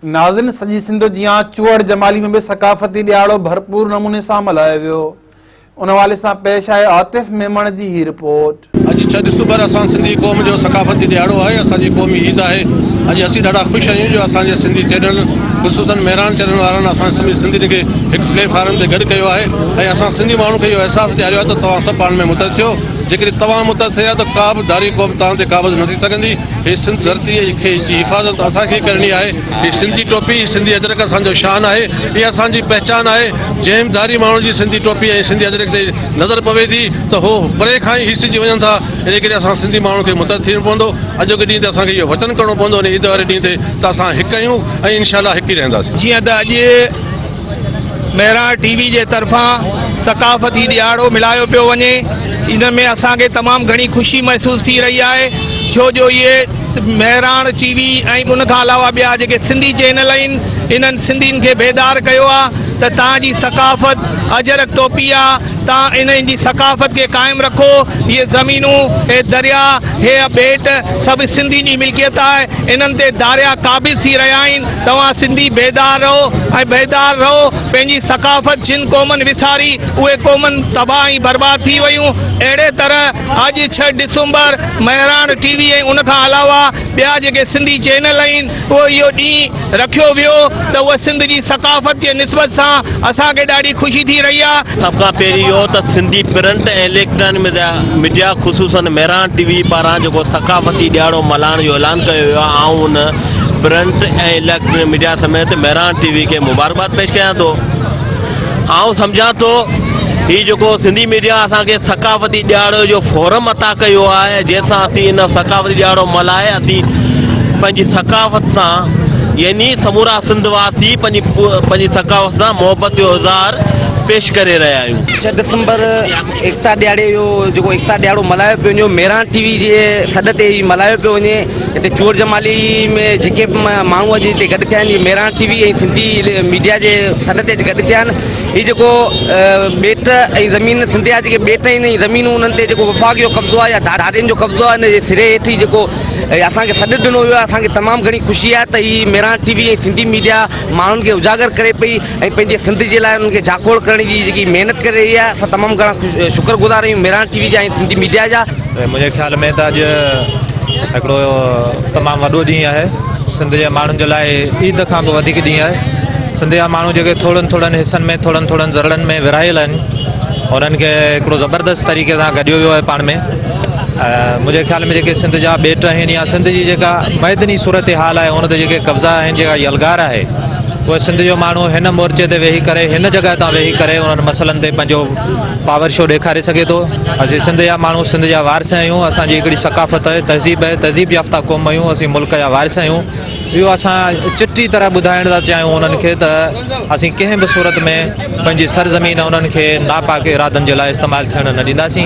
ناظرين سڄي سنڌ جيان چوهڙ جمالي ۾ به ثقافتي ڏهاڙو ڀرپور نموني سان ملهايو ويو ان حوالي سان پيش آهي عاطف ميمڻ جي هي رپورٽ. اڄ ڇهه ڊسمبر اسان سنڌي قوم جو ثقافتي ڏهاڙو آهي اسان جي قومي عيد آهي اڄ اسين ڏاڍا خوش آهيون جو اسان جي سنڌي چينل خصوصن مهراڻ چينل وارن اسان سڀني سنڌين کي هڪ پليٽ فارم تي گڏ ڪيو آهي ۽ اسان سنڌي ماڻهن کي اهو احساس ڏياريو آهي ته توهان سڀ پاڻ ۾ متحد ٿيو جيڪڏهن توهان متحد ٿيا ته ڪا به ڌاري قوم توهان تي قابض نه ٿي سگهندي هي سنڌ ڌرتي کي جي حفاظت اسان کي ئي ڪرڻي آهي. هي سنڌي ٽوپي هي سنڌي اجرڪ اسان جو شان آهي. هي اسان جي پهچان آهي. جنهن به ڌاري ماڻهو جي سنڌي ٽوپي ۽ سنڌي اجرڪ تي نظر پوي ٿي ته هو پري کان ئي هيسجي وڃن ٿا. انهي ڪري اسان سنڌي ماڻهن کي متحد ٿيڻو پوندو. اڄوڪي ڏينهن تي اسان کي اهو وچن ڪرڻو پوندو ان عيد واري ڏينهن تي ته اسان هڪ آهيون ۽ انشاء الله هڪ ئي رهنداسين. جيئن ته اڄ مهراڻ ٽي وي جي طرفان ثقافتي ڏهاڙو ملهايو پيو وڃي ان ۾ اسان کي تمام گهڻي خوشي محسوس ٿي رهي آهي ڇو جو اهي مهراڻ ٽي وي ۽ ان کان علاوه ٻيا جيڪي سنڌي چينل آهن انهن سنڌين کي بيدار ڪيو آهي ته توهان جي ثقافت اجرڪ ٽوپي آهي توهان انهن جي ثقافت کي قائم رکو اهي زمينون اهي دريا هي ٻيٽ سڀ سنڌين جي ملڪيت آهي انهن تي ڌاريا قابض ٿي رهيا آهن توهان سنڌي بيدار رهو ۽ بيدار رهو پنهنجي ثقافت جن قومن وساري اهي قومن تباهه ۽ برباد ٿي ويون اهڙي طرح اڄ ڇهه ڊسمبر مهراڻ ٽي وي ۽ ان کان علاوه ٻيا جيڪي سنڌي چينل آهن اهو اهو ڏينهن رکيو ويو ته اهو سنڌ جي ثقافت جي نسبت سان اسان کي ڏاڍي خوشي ٿي رهي آهي. سڀ کان پهرين اهو ته سنڌي پرنٽ ۽ اليڪٽرانڪ ميڊيا خصوصن مهراڻ ٽي وي پاران جيڪو ثقافتي ڏهاڙو ملهائڻ جو اعلان ڪيو ويو آهي آئون ان پرنٽ ۽ اليڪٽرانڪ ميڊيا سميت مهراڻ ٽي وي کي مبارڪباد پيش ڪيان ٿو آئون سمجهان ٿو هي جيڪو سنڌي ميڊيا اسان کي ثقافتي ڏهاڙو جو فورم عطا ڪيو آهي جنهن سان اسين ان ثقافتي ڏهاڙو ملهائي اسين پنهنجي ثقافت سان يعني سمورا سنڌ واسي پنهنجي پنهنجي ثقافت سان محبت جو اظهار پيش ڪري رهيا آهيون. ڇهه ڊسمبر ايڪتا ڏهاڙي جو جيڪو ايڪتا ڏهاڙو ملهايو پيو وڃي مهراڻ ٽي وي جي سڏ تي ملهايو پيو وڃي هتي چور جمالي ۾ جيڪي به ماڻهو اڄ هتي گڏ ٿيا آهن اهي مهراڻ ٽي وي ۽ سنڌي ميڊيا جي سڏ تي اچي گڏ ٿيا آهن هي جيڪو ٻيٽ ۽ زمين سنڌ جا جيڪي ٻيٽ آهن ۽ زمينون انهن تي جيڪو وفاق جو قبضو آهي يا ڌارين جو قبضو آهي ان جي سري هيٺ ئي جيڪو اسان کي سڏ ڏنو ويو آهي اسان کي تمام گهڻي خوشي آهي ته هي مهراڻ ٽي وي ۽ سنڌي ميڊيا ماڻهن کي اجاگر ڪري پئي ۽ پنهنجي سنڌ جي لاء انهن کي جاکوڙ ڪرڻ جي جيڪي محنت ڪري رهي آهي اسان تمام گهڻا شڪر گذار آهيون مهراڻ ٽي وي جا ۽ سنڌي ميڊيا جا. منهنجي خيال ۾ ته اڄ هڪڙو تمام وڏو ڏينهن آهي سنڌ جي ماڻهن جي لاء عيد کان به وڌيڪ ڏينهن آهي سنڌ جا ماڻهو جيڪي ٿورن ٿورن حصن ۾ ٿورن ٿورن ذرڙن ۾ ورهايل آهن انهن کي هڪڙو زبردست طريقي سان گڏيو ويو آهي پاڻ ۾ منهنجي خيال ۾ جيڪي سنڌ جا ٻيٽ آهن يا سنڌ جي جيڪا معدني صورتحال آهي ان تي جيڪي قبضا آهن جيڪا يلغار آهي اهي سنڌ جو ماڻهو هن مورچي تي ويهي ڪري هن جڳهه تان ويهي ڪري انهن مسئلن تي پنهنجو پاور شو ڏيکاري سگهي ٿو اسين سنڌ جا ماڻهو سنڌ جا وارث آهيون اسان جي هڪڙي ثقافت آهي تهذيب آهي تهذيب يافته قوم آهيون اسين ملڪ جا وارث آهيون اهو اسان چٽي طرح ٻڌائڻ ٿا چاهيون انهن کي ته اسين ڪنهن به صورت ۾ پنهنجي سرزمين انهن کي ناپاڪ ارادن جي لاء استعمال ٿيڻ نه ڏينداسين.